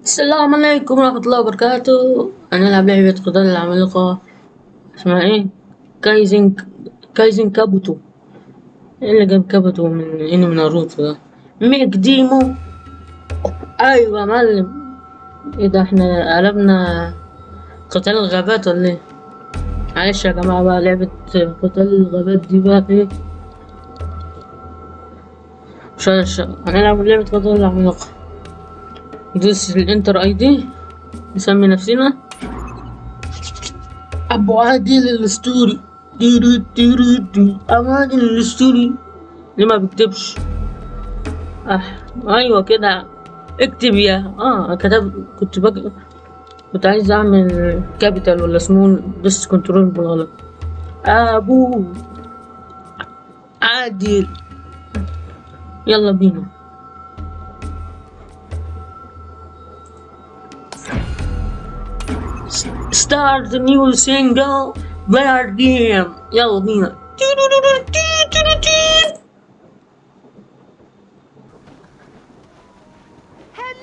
السلام عليكم ورحمة الله وبركاته. هنلعب لعبة قتال العمالقة اسمها ايه؟ كايزن كايزن كابوتو. ايه اللي جاب كابوتو من انمي ناروتو ده؟ make demo. ايوه يا معلم، ايه ده، احنا قلبنا قتال الغابات ولا ايه؟ معلش يا جماعة بقى، لعبة قتال الغابات دي بقى ايه؟ مش هنلعب لعبة قتال العمالقة. ندوس ال enter ID، نسمي نفسنا ابو عادل الاسطوري. ديرو ديرو دي ابو عادل الاسطوري. ليه ما بيكتبش؟ ايوه كده اكتب يا كتب. كنت عايز اعمل capital ولا small، بس control بالغلط. ابو عادل، يلا بينا. Start the new single player game. يلا بينا.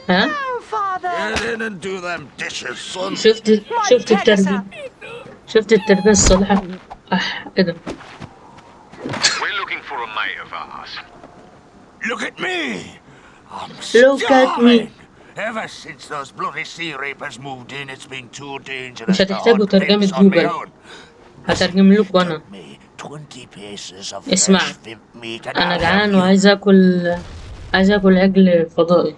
ها؟ شفت التربية، شفت التربية الصالحة. ايه ده؟ We're looking for a mate of ours. Look at me! I'm Look at me. starving. Ever since those bloody sea reapers moved in, it's been too dangerous مش to هتحتاجوا hunt ترجمة pimps on my جوجل، own. هترجم لكم انا. Get me 20 pieces of اسمع، fresh pimp meat and انا I'll جعان have you. وعايز اكل، عايز اكل عجل فضائي.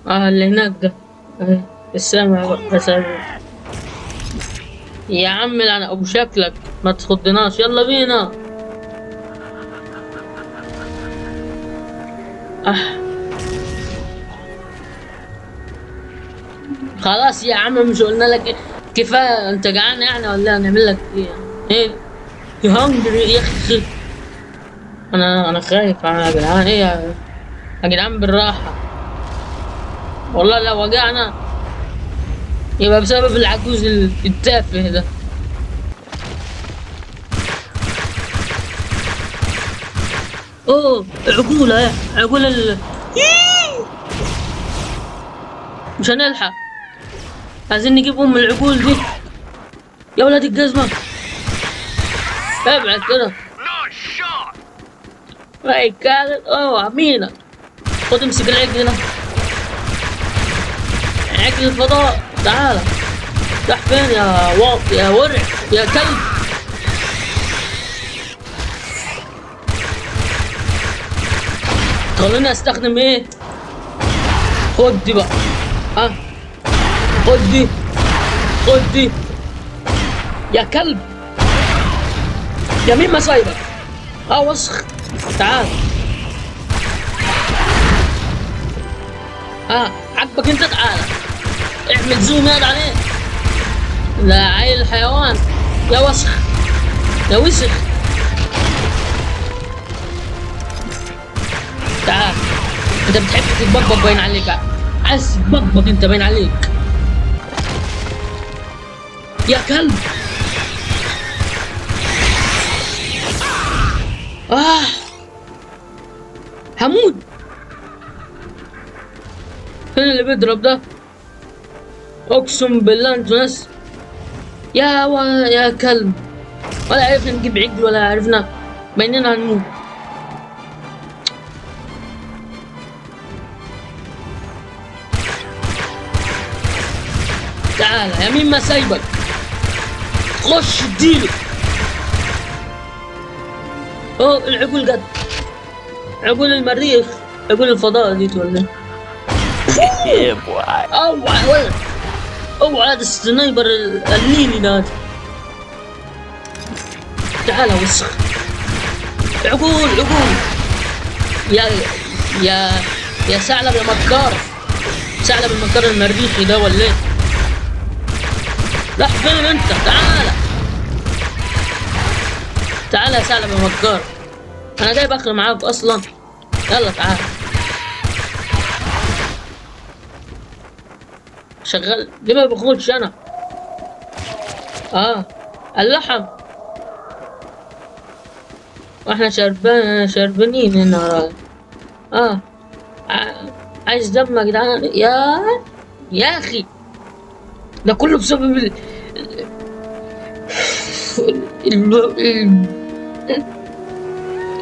اللي هناك ده. السامع بقى، بس يا عم لعن ابو شكلك، ما تخضناش. يلا بينا. خلاص يا عم، مش قلنا لك كفايه؟ انت جعان يعني ولا هنعمل لك ايه؟ ايه يا هنجري يا اخي؟ انا خايف يا جدعان. ايه يا جدعان؟ بالراحه والله، لو وجعنا يبقى بسبب العجوز التافه ده. اوه عقولة، ايه عقول ال مش هنلحق، عايزين نجيب ام العقول دي. يا ولاد الجزمة، ابعد كده. اوعى مينا. خد امسك العجل ده، عجل الفضاء. تعالى، راح فين يا واط يا ورع يا كلب؟ خلوني استخدم ايه؟ خد دي بقى. خد دي، خد دي يا كلب، يا مين ما سايبك؟ وسخ. تعال. عجبك انت؟ تعال اعمل زوم ياد عليه. لا عيل حيوان يا وسخ يا وسخ. تعال، انت بتحب تتبقبق باين عليك، عايز تتبقبق انت باين عليك يا كلب. هموت. فين اللي بيضرب ده؟ اقسم بالله انتوا ناس يا كلب، ولا عرفنا نجيب عجل ولا عرفنا، بيننا هنموت. تعال يا مين ما سايبك، خش اديله. العقول جت، عقول المريخ، عقول الفضاء دي ولا ايه؟ اوعى ولا اوعى، هذا السنايبر الليلي ده. تعال يا وسخ. عقول عقول يا يا يا ثعلب يا مكار، ثعلب المكار المريخي ده ولا ايه؟ راح فين انت؟ تعال تعال يا ثعلب يا مكار، انا جايب اخر معاك اصلا. يلا تعال. شغال ليه ما باخدش انا؟ اللحم واحنا شربانين هنا. عايز دم يا جدعان. يا اخي ده كله بسبب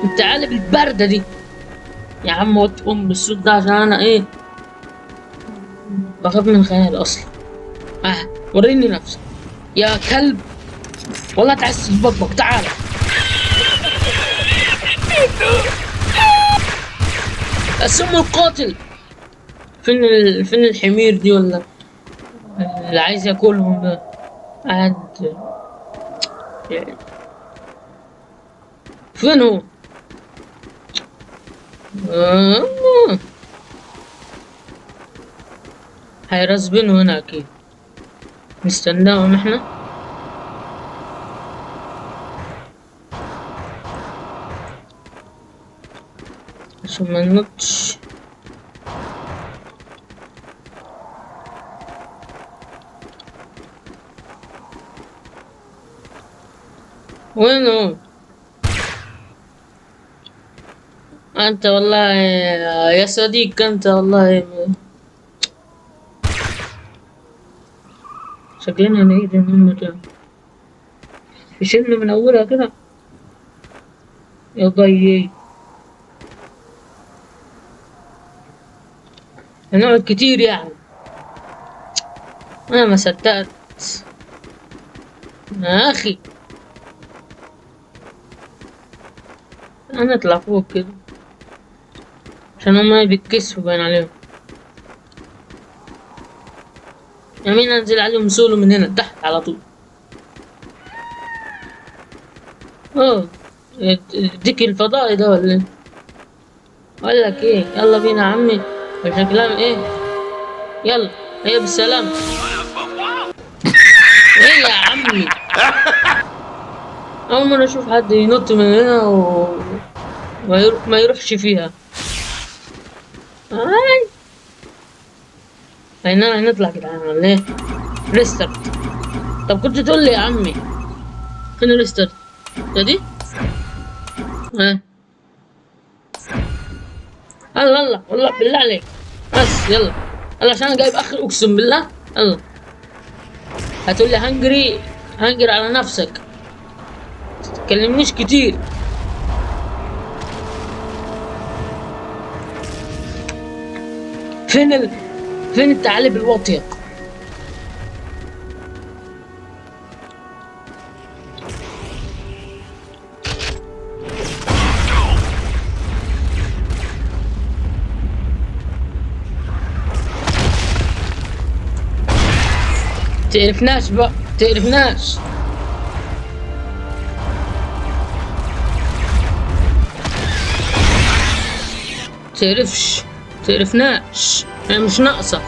الثعالب الباردة دي يا عم. وطي ام الصوت ده عشان انا ايه بخاف من الخيال اصلا. وريني نفسك يا كلب، والله تعس في بطنك. تعال السم القاتل. فين الحمير دي ولا اللي عايز ياكلهم ده؟ قاعد فين هو؟ هيرسبينه هنا اكيد. نستناهم احنا. عشان ما ننطش. وين هو؟ انت والله يا صديق، انت والله شكلنا هنعيد المهمة تاني. يشيلنا من اولها كده يا ضيي. هنقعد كتير يعني. انا ما صدقت يا اخي. هنطلع فوق كده عشان هما بيتكسفوا باين عليهم. يمين انزل عليهم سولو من هنا تحت على طول. الديك الفضائي ده ولا ايه؟ اقول لك ايه، يلا بينا يا عمي. شكلها ايه؟ يلا هي بالسلامة. ايه يا عمي؟ اول مرة اشوف حد ينط من هنا وما يروحش فيها. هاي هنا هنطلع كده ولا ايه؟ restart. طب كنت تقول لي يا عمي فين ال restart؟ ده دي؟ ها الله الله والله بالله عليك. بس يلا يلا عشان انا جايب اخر، اقسم بالله. يلا هتقول لي هنجري هنجري على نفسك، تتكلمنيش كتير. فين الثعالب الواطية؟ تقرفناش بقى، تقرفناش. تقرفش، تقرفناش، هي مش ناقصة.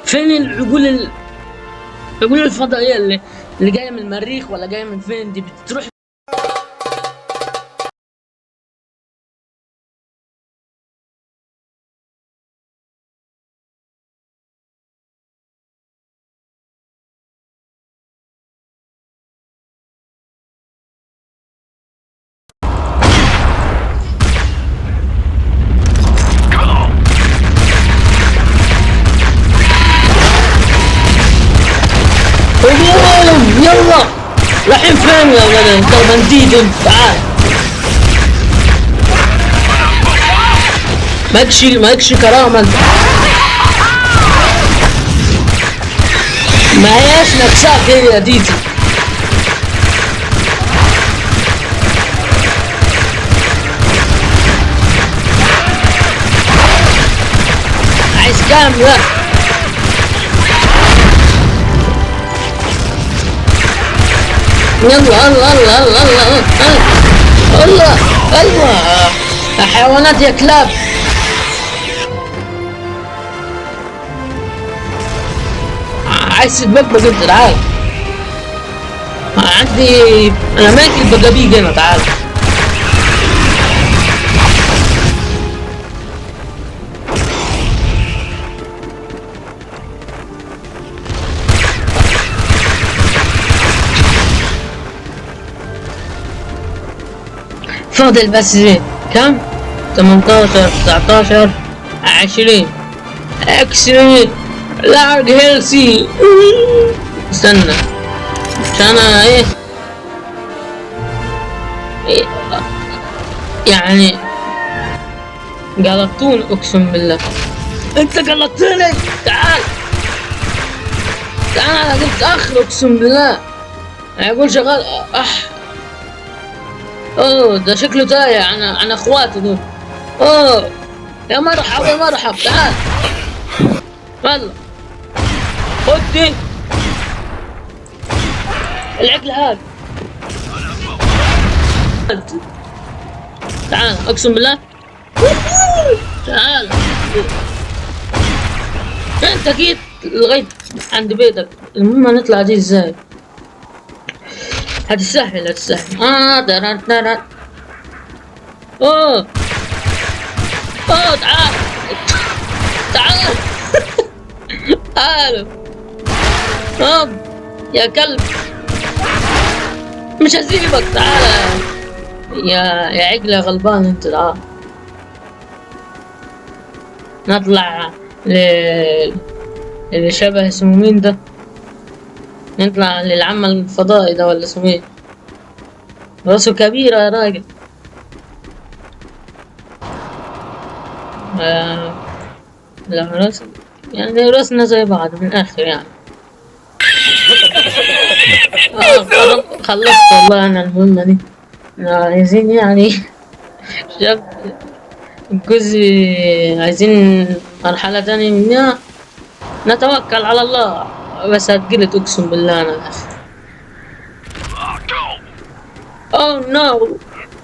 فين العقول العقول الفضائية اللي جاية من المريخ ولا جاية من فين دي؟ بتروح يلا رايحين فين يا ولد؟ انت بنديد انت، تعال. مالكش كرامة انت. ما هياش نفسها كده يا ديتي. عايز كام؟ لا يلا يلا يلا يلا يلا يلا يا حيوانات يا كلاب. عايز تتبقبق انت؟ تعال عندي انا ماكل بقابيق هنا، تعال. فاضل بس كم؟ 18 19 20 extra large healthy. استنى عشان انا إيه يعني جلطتوني، اقسم بالله انت جلطتني. تعال تعال، انا جبت اخر اقسم بالله. يقول شغال اح. اوه ده شكله تايه عن اخواته دول. اوه يا مرحبا يا مرحبا، تعال يلا خد دي العقل هذا. تعال اقسم بالله تعال، انت جيت لغاية عند بيتك. المهم هنطلع دي ازاي؟ هتسهل هتسهل. درن درن. اوه اوه تعال تعال تعال. هوب يا كلب، مش هسيبك. تعال يا عجلة غلبان انت. تعال نطلع اللي شبه اسمه مين ده، نطلع للعم الفضائي ده ولا اسمه ايه؟ راسه كبيرة يا راجل. لا راس يعني راسنا زي بعض من الآخر يعني. خلصت والله أنا المهمة دي. عايزين يعني شاب الجزء، عايزين مرحلة تانية منها. نتوكل على الله، بس هتجلد اقسم بالله انا الآخر. Oh no,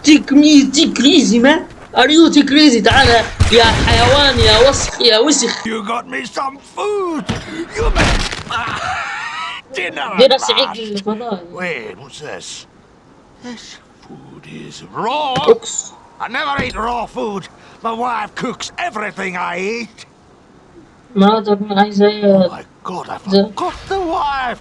take me, take crazy man. Are you too crazy? تعال يا حيوان يا وسخ يا وسخ. You got me some food. You made dinner دي at راس last. عجل الفضائي. Wait, what's this? This food is raw. اقس. I never eat raw food. My wife cooks everything I eat. مراتك عايزة ايه؟ My God, I The- forgot the wife.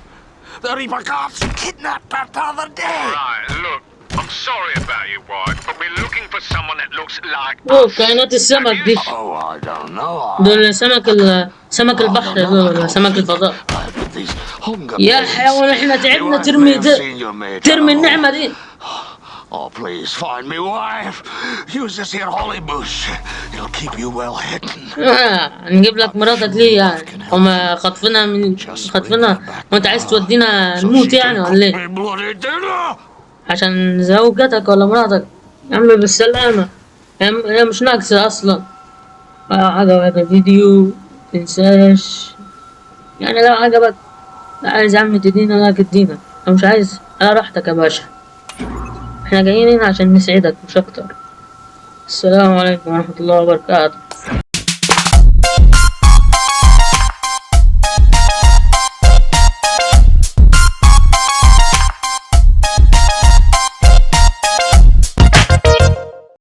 The Reaper guards kidnapped her the other day. Right, look, I'm sorry about your wife, but we're looking for someone that looks like اوه us. كائنات السمك دي. Oh, I don't know. I- دول سمك سمك I البحر don't know. دول I ولا can't سمك think. الفضاء. With these hunger يا pains. حيوان احنا Your تعبنا، wife ترمي may have seen your mate ترمي animal. النعمة دي. Oh, please find me wife. Use this here holly bush. It'll keep you well hidden. نجيب لك مراتك ليه يعني؟ هما خاطفينها من Just bring خاطفينها her back وانت عايز now, تودينا so نموت she يعني can ولا ايه؟ cook me bloody dinner. عشان زوجتك ولا مراتك؟ يا عم بالسلامة، هي مش ناقصة أصلا. عجبك الفيديو متنساش يعني، لو عجبك عايز يا عم تدينا like ادينا، لو مش عايز على راحتك يا باشا. احنا جايين هنا عشان نسعدك مش أكتر. السلام عليكم ورحمة الله وبركاته.